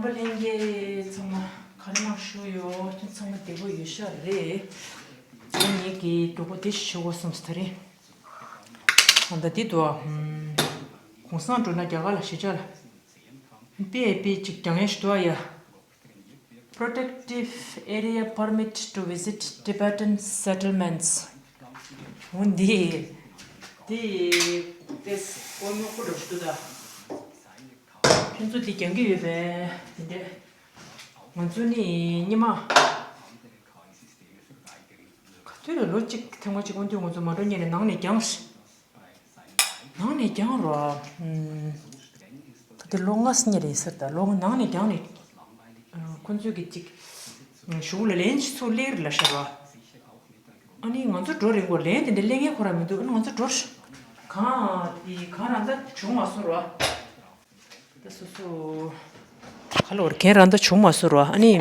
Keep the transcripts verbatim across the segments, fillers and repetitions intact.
རྣམ་པ་ལྷན་རྒྱས་ཚང་མ་ག་རེ་གནང་བཞུགས་ཡོད། ཁྱོད་ཚང་མ་བདེ་པོ་ཡོད་ཤག་རེད། ངེད་ཀྱི་མགྱོགས་པོ་དེ་ཞུ་དགོས་བསམ་སོང་ད་རེས། ཨ་ད་འདི་འདུག་ཨ། གོང་སང་འགྲོ་ན་རྒྱ་གར་ལ་གཞིས་ཆགས་ལ་པི་ཨའི་པི་ཅིག་རྒྱག་མཁན་ཞིག་འདུག་ཨ་ཡ། Protective Area Permit to Visit Tibetan Settlements. འོ་འདི་འདི་དེ་སྐོར་ཉོག་པོ་འགྲོ་ཞིག་འདུག་ད། ཁྱོད་ཚོ་འདི་རྒྱག་གི་ཡོད་པས། དེ་འདྲས་ང་ཚོ་ནི་སྔོན་མ་ག་དུས་ལ་ལོ་གཅིག་ཐེངས་མ་གཅིག་འོང་དུས་ང་ཚོ་མ་འགྲོ་སྔོན་ནས་ནང་ནས་རྒྱག་ནང་ནས་རྒྱག་རོགས། ད་དེ་ལོ་ལྔ་སྔོན་རེད་ཟེར། ད་ལོ་ནང་ནས་རྒྱག་ནས་ཁོ་ཚོས་གི་ཅིག་གཞུག་ལ་ལན་ཅིག་ཚུར་སླེབས་རེད་ལབ་ཤག་རོ། ཨ་ནི་ང་ཚོ་འགྲོ་རན་གོ་ལན་དེ་འདྲ་སླེབས་མཁན་ཁོ་རང་མི་འདུག་ཨ་ནི་ང་ཚོ་འགྲོ་གང་དེ་གང་རང་ད་བྱུང་མ་སོང་རོ། ད་སོ་སོ་ག་ལ་བར་གན་རང་ད་བྱུང་མ་སོང་རོ། ཨ་ནི་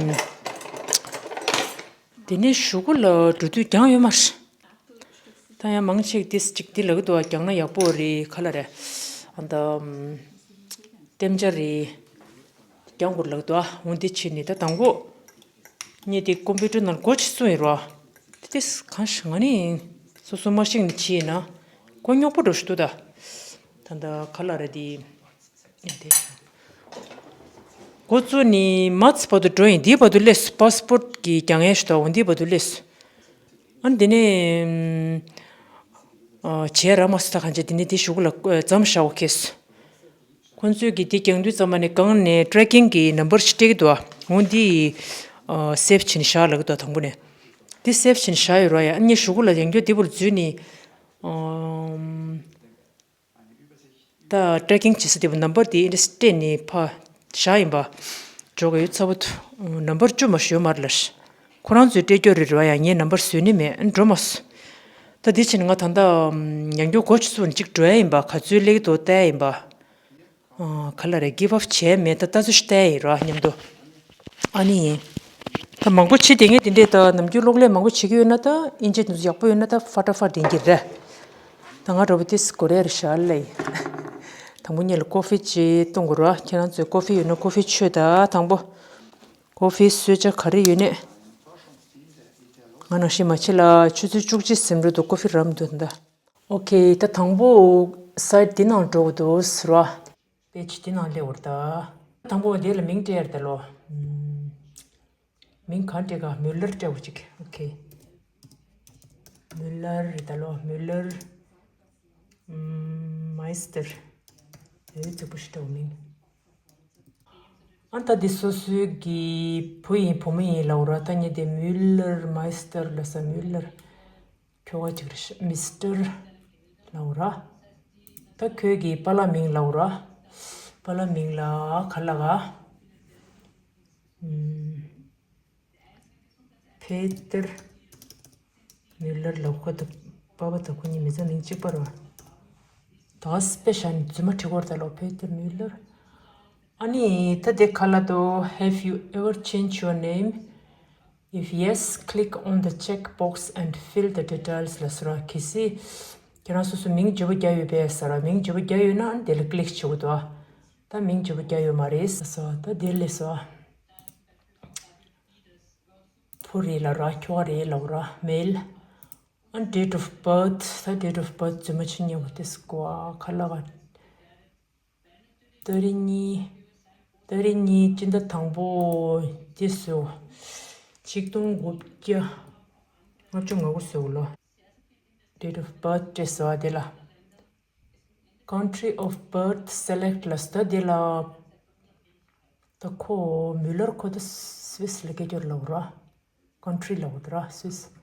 དེ་ནས་གཞུག་གུ་ལ་འགྲོ་དུས་རྒྱག་ཡོད་མ་རེད། ད་ཡང་མང་ཆེ་ཏིས་ཅིག་འདི་ལབ་ཀྱི་འདུག་ཨ། རྒྱག་ན་ཡག་པོ་རེད་ག་ལ་རེད། ཨ་ད་ཨམ་ལྟེམ་བྱ་རེད། རྒྱག་དགོས་ལབ་ཀྱི་འདུག་ཨ། འོ་འདི་བྱས་ནས་ད་དང་པོ་ངས་དེ་ཀོམ་པུ་ཊར་ནང་སྒོ་ཕྱེ་སོང་ཡིན་རོ། དེ་ཏིས་གང་ཞིག་ང་ནི་སོ་སོ་མ་ཤེས་ནས་བྱས་ཡིན་ན་སྒོ་རྙོག་པོ་འགྲོ་ཞིག་འདུག་ད། ད་ད་ག་ལ་རེད་དེ། ཡ་དེ། འགོ་བཙུགས་ནས་མ་ཚི་བར་དུ་འགྲོ་ཡིན། འདིའི་བར་དུ་སླེབས་སོང་། པཱ་སི་པོར་གི་རྒྱག་མཁན་ཞིག་འདུག་འོ་འདིའི་བར་དུ་སླེབས་སོང་། ཨ་ནི་དེ་ནས་ཨ་བྱས་ར་མ་སོང་ད་གང་བྱས། དེ་ནས་དེ་གཞུག་གུ་ལ་ཨ་མཚམས་བཞག་པ་ཁེལ་སོང་། ཁོ་ཚོས་ཀྱིས་དེ་རྒྱག་དུས་ཙམ་པ་ནས་སྒང་ནས་ཊེ་རེ་ཀིང་གི་ནམ་བར་ཞིག་སྤྲད་ཀྱི་འདུག་ཨ། འོ་འདི་ཨ་སེབ་བྱས་ནས་བཞག་ལབ་ཀྱི་འདུག་དང་པོ་ནས། དེ་སེབ་བྱས་ནས་བཞག་ཡོད་ར་ཡ། ཨ་ནི་གཞུག་གུ་ལ་ཡང་བསྐྱར་དེ་བར་འཛུལ་ནས་ཨ། ད་ཊེ་རེ་ཀིང་བྱེད་ས་དེ་བོ་ནམ་བར་དེ་ཨེ་འདྲས་སྤྲད་ནས་ཕར་བཞག་ཡིན་པ། འཇོག་གི་ཡོད་ཚ་བོ་དུ་ནམ་བར་བཅུ་མ་ཞོ་མར་ལ། ཁོ་རང་ཚོས་སྤྲད་རྒྱུ་རེད་རོ་ཡ། ངས་ནམ་བར་བཟོས་ནི་མེད། འགྲོ་མ་སོང་། ད་དེ་ཕྱིན་ང་ད་ལྟ་ཡང་བསྐྱར་སྒོ་ཕྱེ་སོང་ནས་གཅིག་འགྲོ་ཡ་ཡིན་པ། ག་ཚོད་སླེབས་ཀྱི་འདུག་ལྟ་ཡ་ཡིན་པ། ག་ལ་རེད། གིབ་ཨབ་བྱས་མེད། ད་ལྟ་ཚུལ་ཞིག་བལྟས་ཡིན་རོ་སྙམ་དུ། ཨ་ནི་ཡིན། ད་མང་པོ་བྱེད་དེ་ངས་དེ་འདྲས་ད་ནམ་རྒྱུན་གློག་ཀླད་མང་པོ་བྱེད་ཀྱི་ཡོད་ན་ད་ཨིན་ཇི་དེ་ཚོ་ཡག་པོ་ཡོད་ན་ད་ཧྥ་ཏ་ཧྥ་དྲན་གྱི་རེད། ད་ང་འདྲ་པོ་ཏིས་གོ་རེ་རེ་ཤ་ལེ། དང་པོ་ཉིད་ལ་ཀོ་ཧྥི་ཅིག་བཏུང་དགོས་རོ། ཁྱེད་རང་ཚོས་ཀོ་ཧྥི་ཡོད་ན་ཀོ་ཧྥི་མཆོད་ད་དང་པོ། ཀོ་ཧྥི་གསོལ་ཇ་ག་རེ་ཡོད་ནས། ང་ནང་བཞིན་མ་བྱེད་ལ་ཆུ་ཚོད་བཅུ་གཅིག་ཟིན་འགྲོ་འདུག་ཀོ་ཧྥི་རམ་འདུག་ད། ཨོ་ཁེ། ད་དང་པོ་སའིཊ་འདི་ནང་འགྲོ་དགོས་འདུག་ཟེར་བ། པེ་ཇི་འདི་ནང་སླེབས་འོར་ད། དང་པོ་འདི་ལ་མིང་སྤྲད་ཡར་ད་ལོ། མིང་གང་སྤྲད་ག་མུ་ལར་སྤྲད་འོ་ཅིག་ཨོ་ཁེ། མུ་ལར་རེད་ད་ལོ། མུ་ལར། མའི་སི་ཏར། འོ་ཙི་པོ་ཞིག་སྤྲད་འོ་མིང་། ཨ་ད་འདི་སོ་སོའི་གི་བུ་ཡིན་བུ་མོ་ཡིན་ལབ་འོ་ར། ད་ངས་དེ་མུ་ལར་མའི་སི་ཏར་ལབ་ས། མུ་ལར། ཁྱོ་ག་ཅིག་རེད་ཤག་མི་སི་ཏར་ལབ་འོ་ར། ད་ཁྱོད་ཀྱི་པཱ་ལགས་མིང་ལབ་འོ་ར། པཱ་ལགས་མིང་ལ་ག་ལབ་ག་ཨམ། ཕེ་ཏར་མུ་ལར་ལབ་ཁོ་ད། པཱ་པ་དང་ཁོ་གཉིས་མི་ཚང་མིང་གཅིག་པ་རེད་བ། ད་དཔེ་བཞག་ནས་རྫུན་མ་བྲིས་ཁོ་རེད་ད་ལོ། ཕེ་ཏར་མུ་ལར། ཨ་ནི་ད་དེ་ག་ལབ་འདུག Have you ever changed your name? If yes, click on the checkbox and fill the details ལབ་ཟེར་བ། གལ་སྲིད་ཁྱེད་རང་སོ་སོ་མིང་བརྗེ་པོ་རྒྱག་ཡོད་པས་ཟེར་བ། མིང་བརྗེ་པོ་རྒྱག་ཡོད་ན་ཨ་ནི་དེ་ལ་ཀི་ལིག་བྱེད་དགོས་འདུག་ད་མིང་བརྗེ་པོ་རྒྱག་ཡོད་མ་རེད་ཟེར་བ། ད་དེ་ལས་ཟེར་བ། བུ་རེད་ལབ་ར། ཁྱོ་ག་རེད་ལབ་ར། མེལ། ཨ་date of birth། ད་date of birth རྫུན་མ་བྱེད་ཉེ་བོ་དེ་སི་ཀོ་ཨ་ག་ལབ་ག་ཏ་རིག་གཉིས། ཏ་རིག་གཉིས་སྤྱི་ཟླ་དང་པོ་དེ་བཟོས། ཆིག་སྟོང་དགུ་བརྒྱ་ལྔ་བཅུ་ང་དགུ་བཟོས་ལོ། Date of birth སྤྲད་ཟེར་བ་དེ་ལ། Country of birth select ལབ་ཟེར་དེ་ལ། ད་ཁོ་མུ་ལར་ཁོ་ད་སི་ཝི་སི་ལ་སྐད་སྒྱུར་ལབ་ར། Country ལབ་འོ་ད་ར་སི་ཝི་སི།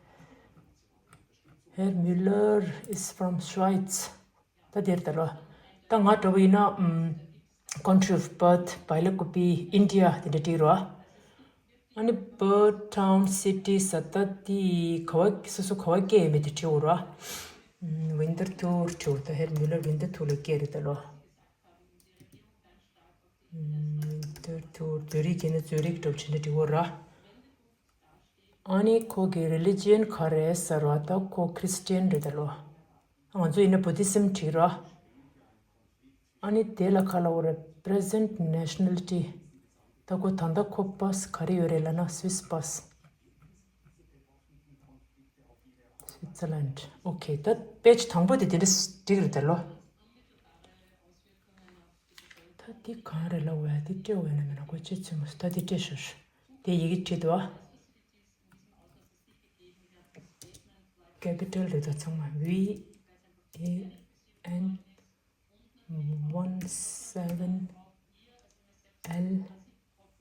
Herr Müller is from Schweiz. ད་དེར་ད་རོ། ད་ང་འདྲ་པོ་ཡིན་ན་ཨམ། Country of birth བྷེ་ལ་ཀུ་པི། India དེ་འདྲ་བྲིས་རོ། ཨ་ནི་birth town city ཟེར་ད་དེ་ག་བ་སོ་སོ་ག་བ་སྐྱེས་ཡོད་མེད་དེ་བྲིས་འོ་རོ། ཨམ། Winterthur བྲིས་འོ། ད་Herr Müller Winterthur ལ་སྐྱེས་རེད་ད་ལོ། ཨམ། Winterthur ཛུ་རིག་ཡིན་ན་ཛུ་རིག་འདྲ་པོ་བྱས་ནས་བྲིས་འོ་རོ། ཨ་ནི་ཁོ་གི་རི་ལི་ཇན་ག་རེ་ཟེར་བ། ད་ཁོ་ཁྲི་སི་ཊན་རེད་ད་ལོ། ང་ཚོ་ཡིན་ན་བུ་དྷི་སིམ་བྲིས་ར། ཨ་ནི་དེ་ལ་ག་ལབ་དགོས་རེད། Present nationality ད་ཁོ་ད་ལྟ་ཁོ་པཱས་ག་རེ་ཡོད་རེད་ལབ་ན། Swiss pass། Switzerland། ཨོ་ཁེ། ད་པེ་ཇི་དང་པོ་དེ་དེ་འདྲ་འགྲིག་རེད་ད་ལོ། ད་འདི་གང་རེད་ལབ་བས། འདི་སྤྲད་འོས་ན་མེད་ན་ཁོ་ཅི་ཚུལ་མ་སོང་། ད་འདི་སྤྲད་ཤོག། དེ་ཡི་གེ་བྲིས་འདུག་ཨ། Capital རེད་ད་ཚང་མ། V A N one seven L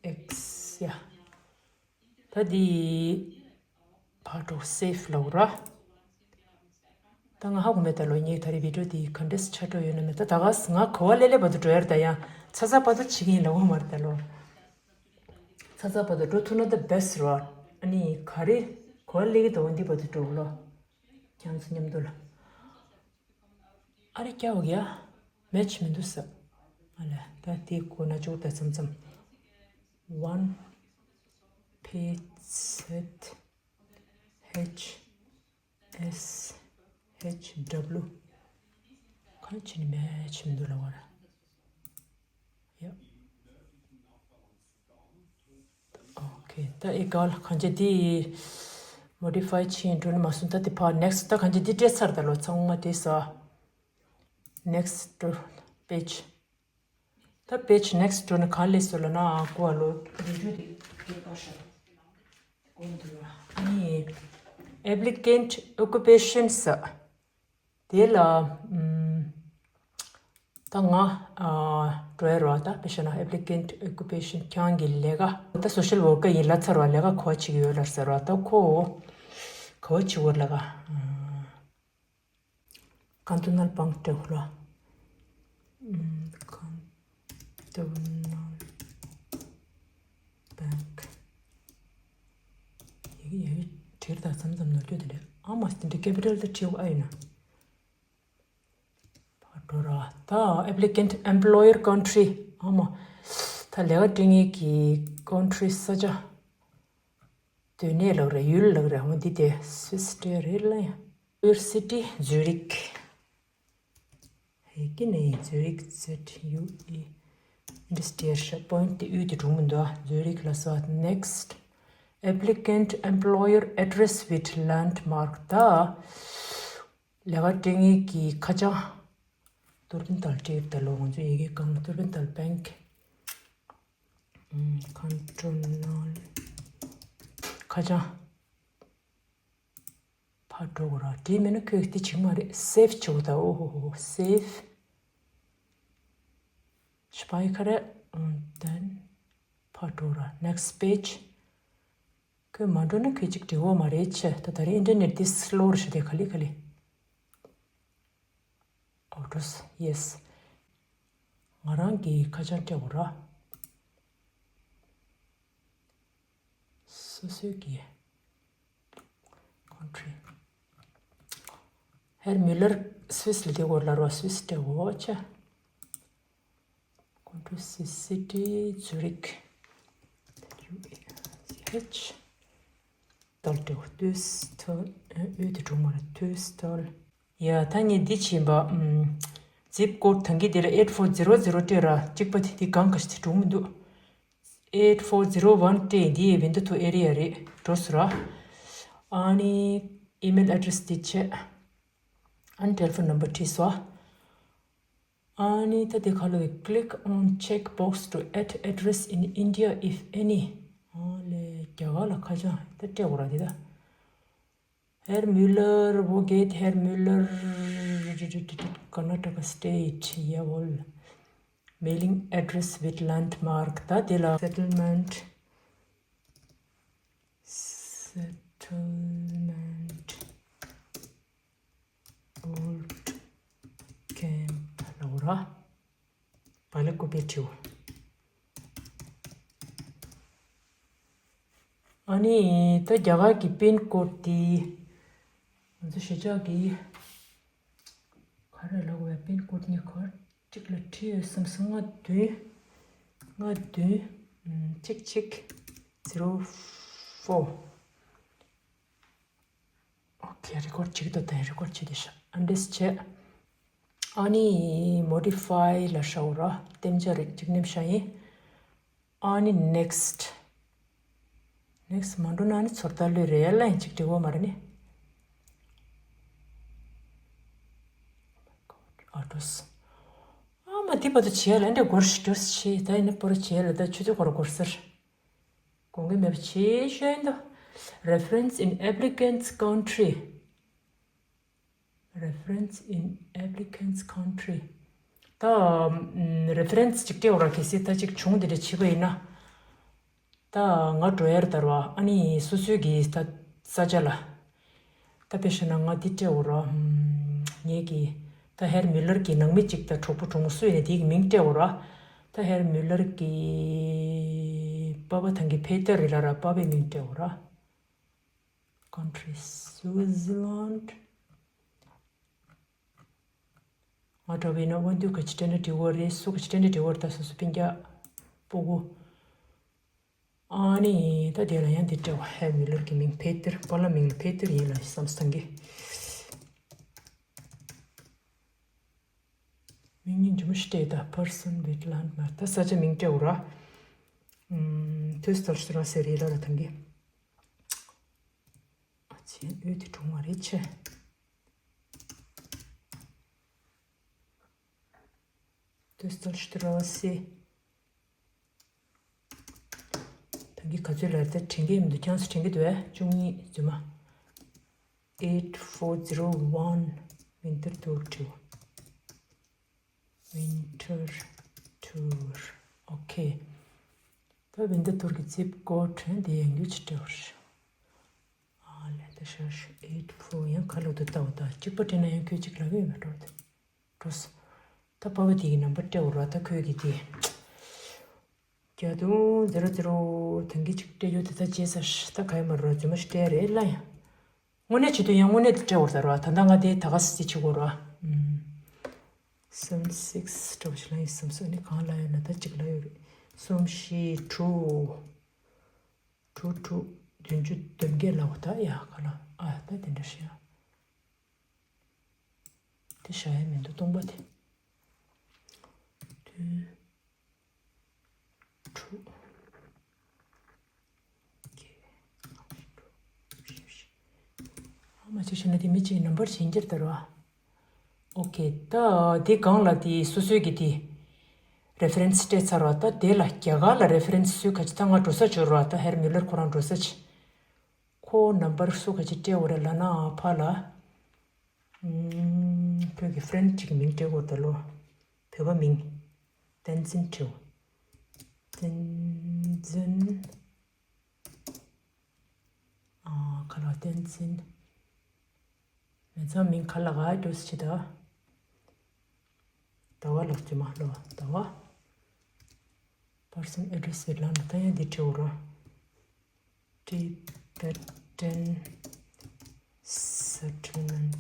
X ཡ། ད་འདི་ཕར་འགྲོ། Save ལབ་ར། ད་ང་ཧ་གོ་མེད་ད་ལོ། ངས་ད་རེས་video འདི་ག་འདྲས་ཆགས་འགྲོ་ཡོད་ན་མེད། ད་ད་ག་ང་ག་པར་སླེབས་སླེབས་བར་དུ་འགྲོ་ཡ་རེད་ད། ཡང་ཚ་ཚ་བར་དུ་བྱེད་ཀྱི་ཡིན་ལབ་ཡོད་མ་རེད་ད་ལོ། ཚ་ཚ་བར་དུ་འགྲོ་ཐུབ་ན་the best ར། ཨ་ནི་ག་རེ་ག་པར་སླེབས་ཀྱི་འདུག་འོ་འདི་བར་དུ་འགྲོ་ལོ། ཁྱེད་ཚོ་མཉམ་དུ་ལ། ཨ་རེ་སྐྱ་བོ་གི་ཡ། Match མི་འདུག་ས། ཨ་ལས། ད་དེ་གོ་ན་ཅོག་ད་མཚམས་མཚམས། One P Z H S H W གང་ཕྱིན་ནས་match མི་འདུག་ལབ་པ་ར། ཡ། ཨོ་ཁེ། ད་ཨེ་ག་ལ་གང་ཅི་དེ་modify བྱེད་འགྲོ་ནི་མ་སོང་། ད་དེ་ཕར་next། ད་གང་ཅི་དེ་སྤྲད་ཚར་ད་ལོ། ཚང་མ་དེ་ས། Next འགྲོ། Page། ད་page next འགྲོ་ནི་ག་ལས་སོ་ལ་ན། ཨ་གོ་ཨ་ལོ་video དེ་དེ་པར་ཤ་གོ་འདུག་ཨ་ནི། Applicant occupation ས། དེ་ལ་ཨམ། ད་ང་ཨ་འགྲོ་ཡ་རོ། ད་དཔེ་བཤད་ན་applicant occupation ཁྱེད་རང་གི་ལས་ཀ། ད་social worker ཡིན་ལབ་ཚར་བ། ལས་ཀ་ག་པར་བྱེད་ཀྱི་ཡོད་ལབ་ཚར་བ། ད་ཁོ་ག་པར་བྱེད་ཀྱི་ཡོད་ལབ་ཀ། ཨམ། Cantonal Bank སྤྲད་དགོས་ར། ཨམ། Cantonal Bank ཡ་གི་ཡ་གི་བྲིས་ད་མཚམས་མཚམས་ནོར་སྐྱོ་དེ་རེད། ཨ་མ་དེ་འདྲ་capital དེ་བྲིས་དགོས་ཨ་ཡིན་ན། ཕར་འགྲོ་ར། ད་applicant employer country ཨ་མ། ད་ལས་ཀ་སྤྲད་མཁན་གྱི་country ས་ཆ། སྡོད་གནས་ལབ་རེད། ཡུལ་ལབ་རེད། འོ་འདི་དེ་Swiss སྤྲད་རེད་ལ་ཡ། Your city Zurich ཡ་གི་ནས་Zurich Z U E འདི་སྤྲད་ཤག point དེ་ཡུལ་དེ་གྲུང་མི་འདུག Zurich ལ་སོ། Next applicant employer address with landmark ད་ལས་ཀ་སྤྲད་མཁན་གྱི་ཁ་བྱང་ཏུར་པིན་ཏལ་སྤྲད་ད་ལོ། ང་ཚོ་ཡ་གི་གང་ལ་ཏུར་པིན་ཏལ་bank ཨམ། Cantonal ཁ་བྱང་། ཕར་འགྲོ་དགོས་ར། དེ་མིན་ན་ཁོས་དེ་བྱེད་མ་རེད། Save བྱེད་དགོས་ད། ཨོ་ཧོ་ཧོ། Save speicher ཨམ། Then ཕར་འགྲོ་ར། Next page ཁོས་མ་འགྲོ་ན་ཁོས་ཅིག་འགྲིག་གོ་མ་རེད་ཆེ། ད་ད་རེས་internet འདི་slow རེད་ཤག་དེ་ག་ལེ་ག་ལེ། Autos yes ང་རང་གི་ཁ་བྱང་སྤྲད་དགོས་ར། སོ་སོའི་གི་country Herr Müller Swiss ལ་དེ་གོ་ལ་རོ། Swiss སྤྲད་དགོས་ཆེ། Country Swiss city Zurich W A C H ཏལ་ཏེ་ཏུས་ཏལ། ཨོ་དེ་གྲུང་མ་རེད། ཏུས་ཏལ། ཡ་ད་ངས་འདི་བྱིན་པ། ཨམ། zip code ད་གིན་དེ་ལ་eight four zero zero སྤྲད་ར། གཅིག་པ་དེ་དེ་གང་ག་ཞིག་དེ་གྲུང་མི་འདུག eight four zero one སྤྲད། འདི་ཡི་window to area རེད། འགྲོ་སོང་ར། ཨ་ནི་email address དེ་བྱས། ཨ་ནི་telephone number བྲིས་སོང་། ཨ་ནི་ད་དེ་ཁ་ལོ་བའི་click on check box to add address in India if any. ཨ་ལས་རྒྱ་གར་ལ་ཁ་བྱང་ད་སྤྲད་དགོས་ར་དེ་ད། Herr Müller, wo geht Herr Müller? Karnataka State, jawohl. Mailing address with landmark. ད་དེ་ལ་settlement, settlement. Old Camp ལབ་ར། བ་ལ་ཀུ་པེ་ཐིའུ། ཨ་ནི་ད་རྒྱ་གར་གྱི་pin code དེ། ང་ཚོ་གཞིས་ཆགས་ཀྱི་ག་རེ་ལབ་དགོས། pin code གཉིས་ཀ་གཅིག་ལ་བྲིས་ཡོད་བསམ་སོང་། ལྔ་བདུན། ལྔ་བདུན། གཅིག་གཅིག zero four། ཨོ་ཁེ། རི་ཀོཌ་བྱེད་ཀྱི་འདུག་དེ་རི་ཀོཌ་བྱེད་དེ་ཤག་ཨ་འདྲས་བྱས། ཨ་ནི་modify ལ་ཤོག་ར། ལྟེམ་ཆ་རིགས་གཅིག་ནེམ་ཤ་ཡིན། ཨ་ནི་next next མ་འགྲོ་ན་ནི་ཚོར་ལྟ་ལོས་རེད་ལ་ཡིན་ཅིག་འགྲིག་གོ་མ་རེད་ནི། ཨ་འགྲོས། ཨ་མ་དེ་བར་དུ་བྱས་ལ་འདྲ་འགོར་ཞིག་འགྲོས་བྱས་ད་ཡིན་ན་པོ་ར་བྱས་ལ་ད་ཆུ་ཚོད་འགོར་འགོར་ཟེར། དགོངས་ཀྱི་མེད་པ་ཆེ་ཤོས་འདུག Reference in applicant's country. Reference in applicant's country. ད་reference ཅིག་སྤྲད་འོ་ར་གལ་སྲིད་ད་ཅིག་བྱུང་དེ་འདྲ་བྱེད་པ་ཡིན་ན། ད་ང་འགྲོ་ཡར་དར་བ་ཨ་ནི་སོ་སོའི་གི་ད་ས་ཆ་ལ། ད་དཔེ་བཤད་ན་ང་འདི་སྤྲད་འོ་ར། ངེད་ཀྱི་ད་ཧེར་མིལ་ལར་གྱི་ནང་མི་གཅིག་ད་གྲོགས་པོ་གྲོགས་མོ་སུ་ཡིན་ན་དེའི་གི་མིང་སྤྲད་འོ་ར། ད་ཧེར་མིལ་ལར་གྱི་པ་ཕ་ཐང་གི་ཕེ་ཏེར་རི་ལ་ར་པ་ཕའི་མིང་སྤྲད་འོ་ར། Country Switzerland. ང་འདྲ་བའི་ན་དབང་འདུས་ག་ཅི་སྤྲད་ན་འགྲིག་གོ་རེད། སུ་ག་ཅི་སྤྲད་ན་འགྲིག་གོ་རེད། ད་སོ་སོ་སྤུན་ཀྱག་སྤུ་གུ། ཨ་ནི་ད་དེ་ལ་ཡང་འདི་སྤྲད་བ་ཧེ་མི་ལར་གྱི་མིང་ཕེ་ཏེར་པཱ་ལགས་མིང་ལ་ཕེ་ཏེར་ཡིན་ལ་བསམ་སྟངས་ཀྱི། མིང་ཉིན་ཇི་མ་སྤྲད་ད་person with landmark ད་ས་ཆ་མིང་སྤྲད་འོ་ར། ཐོས་སྟོར་ཤི་ར་སེ་རི་ལ་ར་ཐང་གི། ཨ་ཆེན་འོད་དེ་གྲུང་བ་རེད་ཆེ། དུས་སྟོན་ཤི་ཏུ་ར་བ་སི། ད་གི་ག་ཚོད་ལ་ད་དྲན་གི་མི་འདུག་ཀྱང་སུ་དྲན་གི་འདུག་བས་བཅུ་གཉིས་རྫུན་མ། eight four zero one winter tour to winter tour okay ད་winter tour གི་zip code དྲན་དེ་ཡང་རྒྱུ་ཆི་སྤྲད་བར། ཨ་ལས་ད་ཤར་ཤུ་eight four ཡང་ཁ་ལོ་དུ་ལྟ་བ་ད་གཅིག་པ་སྤྲད་ན་ཡང་ཁྱོད་གཅིག་ལབ་ཡོད་མ་འགྲོ་དེ། འགྲོ་སོང་། ད་པ་པ་དེ་གི་ནམ་བར་སྤྲད་འོ་ར་ད་ཁོས་གི་དེ། བརྒྱད་དུང་zero zero དེང་གི་གཅིག་སྤྲད་ཡོད་དེ་ད་བརྗེད་ས་ཤི་ད་ག་ཡི་མ་རོ་རྫུན་མ་ཤི་སྤྲད་རེད་ལ་ཡང་། དངོས་གནས་བྱེད་དུས་ཡང་དངོས་གནས་དེ་སྤྲད་འོ་ར་ད་ར་ད་ང་དེ་ད་ག་སི་ཆི་གོ་ར། seven six སྤྲད་བ་ཞིག་ལ་ཡིན་བསམ་སོ་ནི་གང་ལ་ཡོད་ན་ད་གཅིག་ལ་ཡོད་རེད། གསུམ་བཞི་དྲུག་དྲུག་དྲུག་བདུན་ཅུ་དོན་བརྒྱད་ལ་འོ་ད་ཡ་ག་ལ་ཨ་ད་དེ་འདྲ་ཤི་ཡ། དེ་བཞག་ཡ་མི་འདུག་སྟོང་པ་དེ། བདུན། དྲུག་ཨ་མ་ཅིག་བྱས་ན་དེ་མི་གཅིག་ནམ་བར་གཞན་འགྱུར་དར་བ། ཨོ་ཁེ་ད་དེ་སྒང་ལ་དེ་སོ་སོའི་གི་དེ་reference སྤྲད་ཚར་བ་ད་དེ་ལ་རྒྱ་གར་ལ་reference སུས་ག་ཅི་ད་ང་འགྲོ་ས་འབྱོར་བ་ད་ཧེར་མི་ལར་ཁོ་རང་འགྲོ་ས་ཅི། ཁོ་ནམ་བར་སུ་ག་ཅི་སྤྲད་འོ་རེད་ལབ་ན་ཨ་ཕ་ལ། ཁྱོད་ཀྱི་friend གཅིག་གི་མིང་སྤྲད་དགོས་ད་ལོ། བོད་པ་མིང་། བསྟན་འཛིན་ཁྲིའུ། བསྟན་འཛིན། ཨ་ཁ་ལ་བསྟན་འཛིན། མི་ཚང་མིང་ཁ་ལ་ག་འགྲོ་སི་ད། ཟླ་བ་ལགས་ཀྱི་མ་ལོ་ཟླ་བ། Person address བེད་ལ་ན་ད་ཡང་འདི་བྲིའོ་ར། Tibetan settlement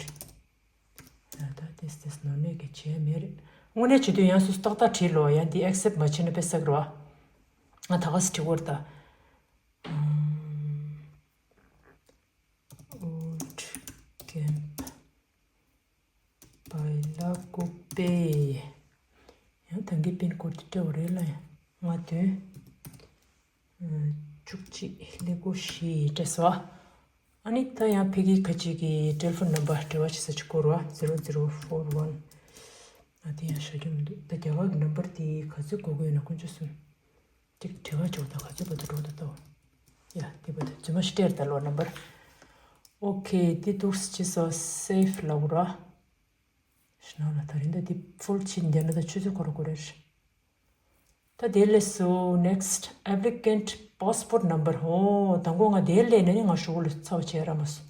ཡ་ད་དེ་དེ་ནོར་གནས་ཀྱི་བྱས་མེད་རེད། དངོས་གནས་བྱེད་དུས་ཡང་སུ་ཏག་ཏག་བྲིས་ལོ་ཡང་འདི་accept མ་བྱས་ན་དཔེ་བསགས་རོ། ང་ད་ག་སི་བྲིས་བོར་ད། Old Camp Bailakupe ཡང་ད་གིན་pin code དེ་སྤྲད་བ་རེད་ལ་ཡང་ང་དོན། བཅུ་གཅིག་ཀླད་ཀོར་བཞི་སྤྲད་སོ། ཨ་ནི་ད་ཡང་ཕ་གི་ཁ་ཅིག་གི་telephone number འབྲེལ་བ་བྱེད་ས་ཅིག་བསྐུར་བ་zero zero four one ཨ་དེ་ཡང་བཞག་རྒྱུ་མི་འདུག་ད་རྒྱ་གར་གི་number དེ་ག་ཚོད་དགོས་དགོས་ཡོད་ན་དཀོན་མཆོག་གསུམ། ཅིག་བྲེལ་བ་ཅོག་ད་ག་ཚོད་བར་དུ་འགྲོ་ད་ལྟ་བ། ཡ་དེ་བར་དུ་རྫུན་མ་ཞིག་སྤྲད་ད་ལོ་number ཨོ་ཁེ་དེ་འདུག་སེ་བྱས་སོ་save ལབ་ར། ཤི་ན་ལ་ད་རིང་ད་དེ་full ཕྱིན་བསྡད་ན་ད་ཆུ་ཚོད་འཁོར་དགོས་རེད། ད་དེ་ལས་སུ་next applicant passport number ཧོ་དང་པོ་ང་དེ་ལས་ནས་ནི་ང་ཞུ་གོ་ལ་ཚ་བ་བྱས་ར་མ་སོ།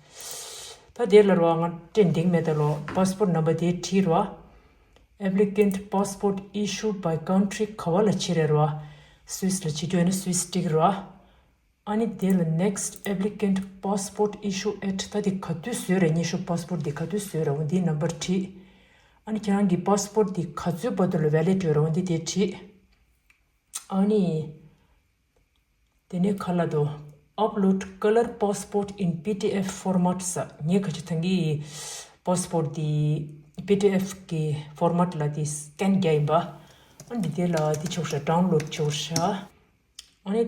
ད་དེ་ལ་རོ་ང་དྲན་འདིང་མེད་ད་ལོ་passport number དེ་བྲིས་རོ། Applicant passport issued by country ག་བ་ལ་བྱེད་རེད་རོ། Swiss ལ་བྱེད་རྒྱུ་ཡོད་ན་Swiss ཊིག་རོ། ཨ་ནི་དེ་ལ་next applicant passport issue at ད་དེ་ག་དུས་བཟོས་རེད་སྙན་ཞུ་passport དེ་ག་དུས་བཟོས་རེད་འོ་འདིའི་number བྲིས། ཨ་ནི་ཁྱེད་རང་གི་passport དེ་ག་ཚོད་བར་དུ་ལ་valid ཡོད་རེད་འོ་འདི་དེ་བྲིས། ཨ་ནི། དེ་ནས་ཁ་ལ་དོ། Upload colour passport in P D F format ས་ངས་ཁ་ཆེ་ཐང་གི་passport དེ་P D F གི་format ལ་དེ་scan རྒྱག་ཡིན་པ། ཨ་འདི་དེ་ལ་དེ་ཆོག་ཤ་download ཆོག་ཤ། ཨ་ནི་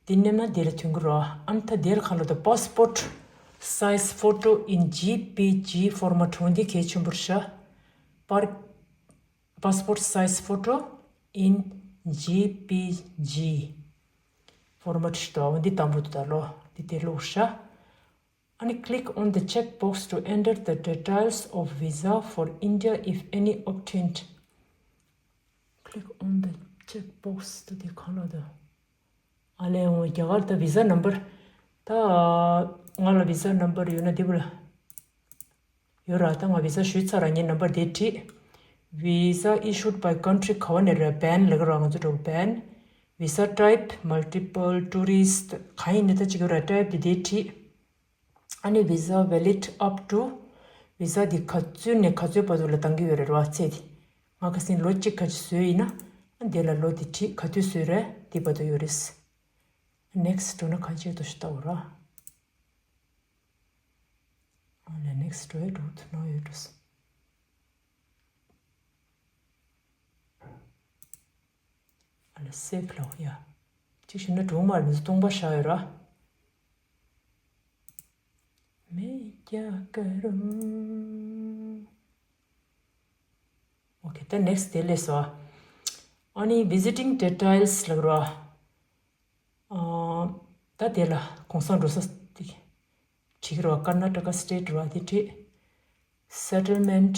དེ་མནན་ན་དེ་ལ་ཐོན་གི་རོ། ཨ་ནི་ད་དེ་ལ་ག་ལབ་དུས་passport size photo in G P G format འོ་འདི་གལ་ཆེན་པོ་རེད་ཤག་པར། Passport size photo in G P G format ཞིག་འདུག་འོ་འདི་དང་པོ་དེ་ད་ལོ་འདི་དེ་ལོག་ཤག་ཨ་ནི་click on the checkbox to enter the details of visa for India if any obtained. Click on the checkbox དེ་དེ་གང་ལ་འདུག་ཨ་ལས་འོ་རྒྱ་གར་ད་visa number ད་ང་ལ་visa number ཡོད་ན་འདི་བུ་ལ་ཡོད་ར། ད་ང་visa ཞུས་ཚར་ར། ངའི་number དེ་བྲིས། Visa issued by country ག་བ་ནས་རེད། ban ལབ་ཀྱི་ར། ང་ཚོ་འགྲོ་ban། Visa type multiple tourist གང་ཡིན་ནའི་ད་གཅིག་ཡོད་ར། type དེ་དེ་བྲིས། ཨ་ནི་visa valid up to visa དེ་ག་ཚོད་ནས་ག་ཚོད་བར་དུ་ལ་གཏང་གི་ཡོད་རེད་ར། ཚད་དེ་ང་ཁ་སང་ལོ་གཅིག་ཁ་ཅིག་བཟོས་ཡིན་ན། ཨ་འདི་ལ་ལོ་དེ་བྲིས། ག་དུས་བཟོས་རེད་དེ་བར་དུ་ཡོད་རེད། next འགྲོ་ན་གང་བྱེད་དོ་ཞིག་ལྟ་འོ་ར། ཨ་ལས་next འགྲོ་ཡ་འགྲོ་ཐུབ་ན་ཡོད་འགྲོ། ཨ་ལ་save ལ་ཡ། གཅིག་ཞུ་ན་གྲུང་མ་རེད། མི་ཚོ་སྟོང་པ་བཞག་ཡོད་ར། མེ་རྒྱ་ཀ་རུ། ཨོ་ཁེ། ད་next དེ་ལས་སོ། ཨ་ནི་visiting details ལབ་ར། ཨ་ད་དེ་ལ་གོང་ས་འགྲོ་ས་དེ་བྲིས་རོ། ཀར་ན་ཊ་ཀ་state རོ་དེ་བྲིས། settlement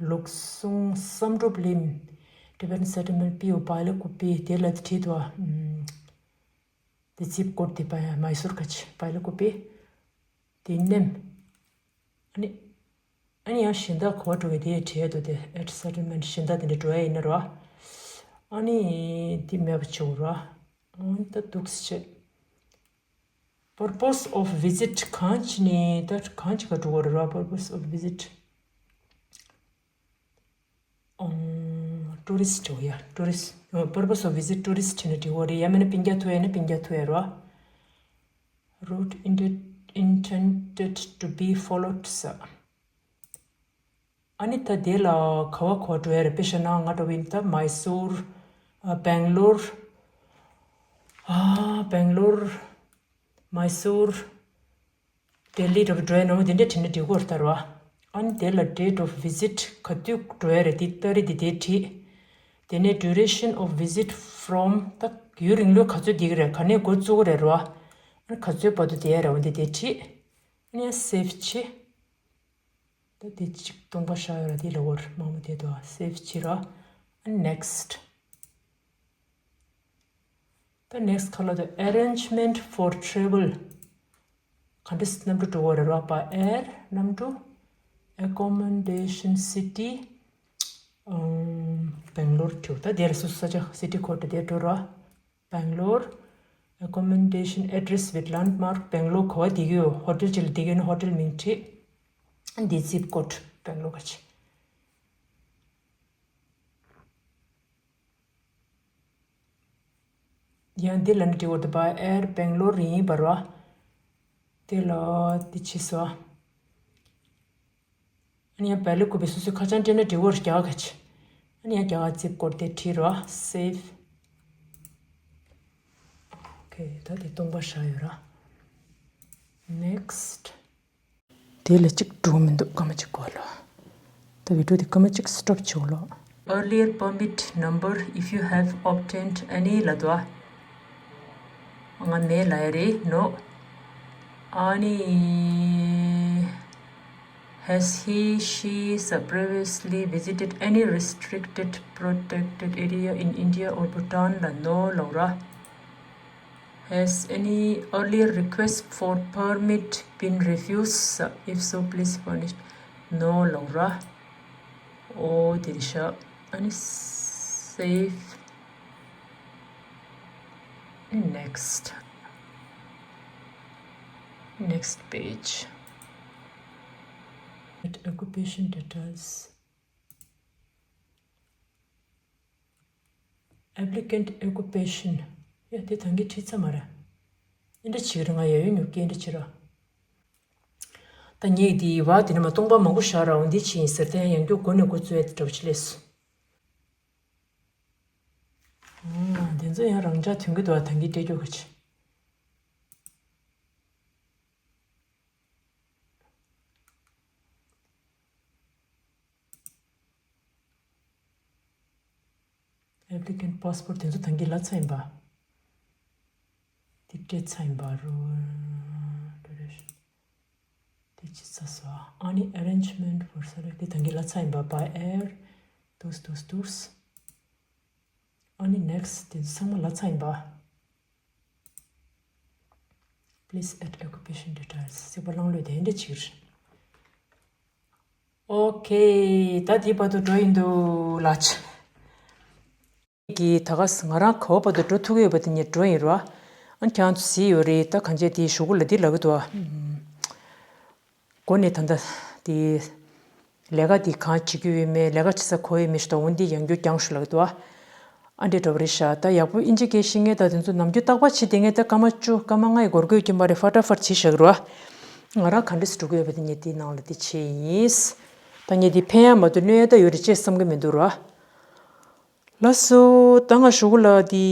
ལུགས་ཟུང་བསམ་གྲུབ་གླིང་། Tibetan settlement པིའུ་པའི་ལ་ཀུ་པི་དེ་ལ་བྲིས་འདུག་ཨ། དེ་zip code དེ་པ་མའི་སུར་ཁ་ཆེ་པའི་ལ་ཀུ་པི་དེ་མནན། ཨ་ནི་ཨ་ནི་ཡང་གཞན་དག་ག་བ་འགྲོ་གི་དེ་བྲིས་འདུག་དེ་at settlement གཞན་དག་དེ་འདྲ་འགྲོ་ཡ་ཡིན་ན་རོ། ཨ་ནི་དེ་མེད་པ་བྱེད་དགོས་རོ། ཨ་ནི་ད་འདུག་སེ་བྱེད། Purpose of visit གང་བྱས་ནས་ད་གང་བྱེད་ག་འགྲོ་གི་རེད་ར། Purpose of visit ཨོ། tourist འགྲོ་ཡ། tourist purpose of visit tourist བྱས་ནས་འགྲོ་གི་རེད། ཡང་མིན་ན་སྤུན་ཀྱག་ཐུག་ཡ་ན་སྤུན་ཀྱག་ཐུག་ཡ་ར། Route intended intended to be followed ཟེར། ཨ་ནི་ད་དེ་ལ་ག་བ་ག་བ་འགྲོ་ཡ་རེད། དཔེ་བཞག་ན་ང་འདྲ་བོ་ཡིན་ད་མའི་སུར། ཨ་སྦེང་ལོར། ཨ་སྦེང་ལོར། མའི་སུར། ལྡི་ལི་འདྲ་བོ་འགྲོ་ཡ་ནོ་དེ་འདྲ་བྲིས་ན་འགྲིག་གི་རེད་ད་ར། ཨ་ནི་དེ་ལ་date of visit ག་དུས་འགྲོ་ཡ་རེད་དེ་ཏ་རིག་དེ་དེ་བྲིས། དེ་ནས་duration of visit from ད་ཡུན་རིང་ལོས་ག་ཚོད་བསྡད་ཀྱི་རེད། ག་ནས་འགོ་བཙུགས་ཀྱི་རེད་ར། ཨ་ནི་ག་ཚོད་བར་དུ་བསྡད་ཡ་རེད་འོ་དེ་དེ་བྲིས། ཨ་ནི་save བྱེད། ད་དེ་གཅིག་སྟོང་པ་བཞག་ཡོད་ར། དེ་ལ་འོར་མང་པོ་དེ་དོ་save བྱེད་ར། next ད་next ག་ལ་དོ་arrangement for travel ག་འདྲ་གནམ་གྲུ་འགྲོ་བ་རེད་ར། by air གནམ་གྲུ། accommodation city སྦེང་ལོར་འགྲོ། ད་དེ་ལ་སོ་སོ་ས་ཆ་city code དེ་འགྲོ་ར། སྦེང་ལོར། accommodation address with landmark སྦེང་ལོར་ག་བ་བསྡད་ཀྱི་ཡོད། ཧོ་ཊེལ་ཅིག་ལ་བསྡད་ཀྱི་ཡོད་ན་ཧོ་ཊེལ་མིང་བྲིས། འདི་zip code སྦེང་ལོར་ག་ཆེ། ཡང་འདི་ལ་ནི་འདྲི་བར་དུ་བ་air སྦེང་ལོར་ཡིན་པར་བ། དེ་ལ་འདི་ཕྱིས་སོ། ཨ་ནི་ཡང་བལ་ལི་ཀུ་པའི་སོ་སོའི་ཁ་བྱང་སྤྲད་ན་འགྲིག་གོ་རྒྱ་ག་ཆེ། ཨ་ནི་ཡང་རྒྱ་ག་ཙིབ་སྐོར་དེ་བྲིས་རོ། save okay ད་དེ་སྟོང་པ་བཞག་ཡོད་ར། next དེ་ལ་གཅིག་འགྲོ་མི་འདུག་སྐར་མ་གཅིག་གོ་ལོ། ད་བི་ཌིའོ་དེ་སྐར་མ་གཅིག་stop བྱེད་ལོ། Earlier permit number if you have obtained any ལ་དོ། ང་མེད་ལ་ཡ་རེད་ནོ། ཨ་ནི། Has he, she, sub previously visited any restricted protected area in India or Bhutan ལ་no ལོག་ར། Has any earlier request for permit been refused? If so, please furnish. No ལོག་ར། ཨོ་དེ་རེད་ཤག་ཨ་ནི་save next next page. At occupation details. Applicant occupation. ཡ་དེ་ཐང་གི་ཁྲིད་ཚ་མ་ར། ཨེ་འདྲ་ཆི་ར་ང་ཡ་ཡོད་ཉོ་ཀི་ཨེ་འདྲ་ཆི་ར། ད་ངས་དེ་བ་དེ་ནི་མ་སྟོང་པ་མང་པོ་བཞག་ར་འོ་འདི་ཆི་ཡིན་ཟེར་ཏེ་ཡང་མགྱོགས་སྒོ་ནས་འགོ་བཙུགས་ཡ་དེ་འདྲ་བོ་ཆི་ལས་སོ། ཨོ་འདི། ང་ཚོ་ཡང་རང་འཇགས་ཐོན་གྱི་འདུག་བ། ད་གིན་སྤྲད་རྒྱུ་ག་ཅི། Applicant passport དེ་ཚོ་ད་གིན་ལབ་ཚར་ཡིན་པ། དེ་སྤྲད་ཚར་ཡིན་པ་རོ། དེ་ཅི་ཚ་སོ། ཨ་ནི་arrangement for salary དེ་ད་གིན་ལབ་ཚར་ཡིན་པ། By air དུས་དུས་དུས། ཨ་ནི་next དེ་ཚང་མ་ལབ་ཚར་ཡིན་པ། Please add occupation details ཟེར་བ་གླང་ལོས་དེ་འདྲ་ཕྱིར། Okay ད་དེའི་བར་དུ་འགྲོ་ཡིན་འདུག་ལགས། གི་ད་ག་ང་རང་ག་བ་བར་དུ་འགྲོ་ཐུབ་ཀྱི་ཡོད་པ་དེ་ངས་འགྲོ་ཡིན་རོ། ཨ་ཁྱང་ཚོ་གཟིགས་ཡོད་རེད། ད་གང་བྱས་དེ་གཞུག་གུ་ལ་འདི་ལབ་ཀྱི་འདུག་བ། འགོ་ནས་ད་ལྟ་དེ་ལས་ཀ་དེ་གང་བྱེད་རྒྱུ་ཡོད་མེད། ལས་ཀ་བྱེད་ས་གོ་ཡོད་མེད་ཞིག་དང་འོན་ཏེ་ཡང་རྒྱུ་རྐྱང་ཞུ་ལབ་འདུག་ཨ། ཨ་འདྲས་འགྲོ་བ་རེད་ཤག་ད་ཡག་པོ་ཨིན་ཇི་སྐད་ཤེས་མཁན་ད་དེ་ཚོ་ནམ་རྒྱུན་རྟག་པར་བྱེད་བསྡད་མཁན་ད་སྐར་མ་བཅུ་སྐར་མ་ལྔ་ཡི་འགོར་དགོས་ཀྱི་མ་རེད། ཧྥ་ཏྲ་ཧྥར་བྱེད་བཞག་གི་རེད་བ། ང་རང་ག་འདྲས་སེ་འགྲོ་གི་ཡོད་པ་དེ་ངས་དེའི་ནང་ལ་དེ་བྱས་ཡིན། ད་ངས་དེ་ཕན་ཡ་མ་གཏོགས་གནོད་ཡ་ད་ཡོད་རེད་ཅེས་བསམ་གི་མི་འདུག་ར། ལགས་སོ། ད་ང་གཞུག་གུ་ལ་དེ།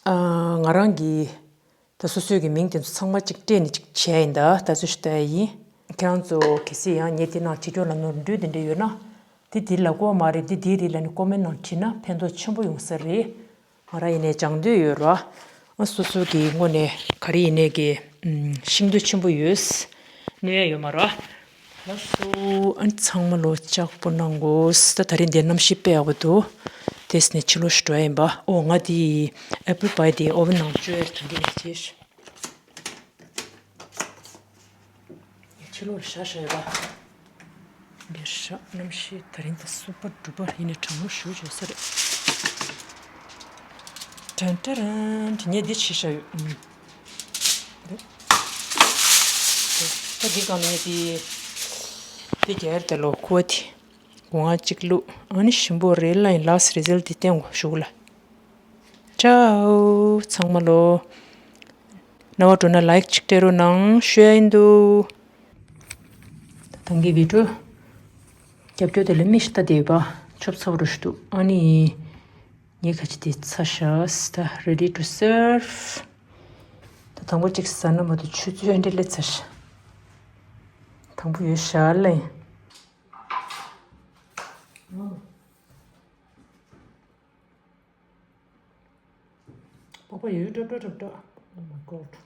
ཨ། ང་རང་གི་ད་སོ་སོའི་གི་མིང་དེ་ཚོ་ཚང་མ་གཅིག་སྤྲད་ནས་གཅིག་བྱས་ཡིན། ད་ད་ཚོད་ཞུ་ལྟ་ཡིན། ཁྱེད་རང་ཚོ་གལ་སྲིད་ཡང་ངས་དེ་ནང་བྱེད་སྐྱོར་ལ་ནོར་འཁྲུལ་དེ་འདྲ་ཡོད་ན། དེ་དེ་ལ་གོ་མ་རེད། དེ་དེ་རེད་ལ་ནི་ཀོ་མེན་ནང་བྲིས་ན་ཕན་ཐོགས་ཆེན་པོ་ཡོང་ས་རེད། ང་རང་ཡིན་ནའི་སྦྱང་འདོད་ཡོད་ར། ཨ་སོ་སོ་གི་ངོས་ནས་ག་རེ་ཡིན་ནའི་གི་ཤེས་འདོད་ཆེན་པོ་ཡོད། གནོད་ཡ་ཡོད་མ་ར། ལགས་སོ། ཨ་ནི་ཚང་མ་ལོ་ལྕགས་པོ་གནང་གོ། ད་ད་རིང་འདིར་གནམ་གཤིས་དཔེ་ཡག་པོ་འདུག་དེས་ནས་ཕྱི་ལོགས་ཤིག་འགྲོ་ཡ་ཡིན་པ། ཨོ་ང་དེ་ཨེ་པལ་པའི་དེ་ཨོ་ཝན་ནང་བཅོས་ཡ་དྲན་གྱི་མེད་ཅེས། ཕྱི་ལོགས་ལ་བཞག་བཞག་ཡོད་པ། འདིར་བཞག་གནམ་གཤིས་ད་རིང་ད་སུ་པར་འབྲུ་པར་ཡིན་ནས་གྲང་མོ་ཞུ་བྱོས་ས་རེད། དྲན་དྲན་དྲན་ངས་འདི་ཕྱི་བཞག་ཡོད། ཨུམ། ད་འདི་སྒང་ནས་དེ་དེ་རྒྱལ་དེ་ལོ་ཁུ་བ་དེ་སྒོ་ང་གཅིག་བླུགས། ཨ་ནི་ཞིམ་པོ་རེད་ལ་ཡིན། ལགས་རི་ཛལ་དེ་བསྟན་དགོས་ཞུ་གི་ལ། ཅའོ། ཚང་མ་ལོ། རྣ་བ་འགྲོ་ན་ལའིག་གཅིག་སྤྲད་རོགས་གནང་ཞུ་ཡ་ཡིན་འདུག་ད་ཐང་གི་བི་ཀྲོ་རྒྱབ་སྐྱོར་དེ་ལ་མི་ཤི་ལྟ་དེ་བ་ཆོབ་ཚ་བོ་རུ་ཞུ་འདུག་ཨ་ནི་ངས་ཁ་ཅིག་དེ་ཚ་ཤག་ད་ready to serve། ད་དང་པོ་གཅིག་ཟ་ན་མ་གཏོགས་ཆུ་ཚོད་འདྲ་ལས་ཚ་ཤག་དང་པོ་ཡོད་ཤག་ལེ། པགས་པ་ཡོད་ཀྲབ་ཀྲབ་ཀྲབ་ཀྲབ། Oh my god.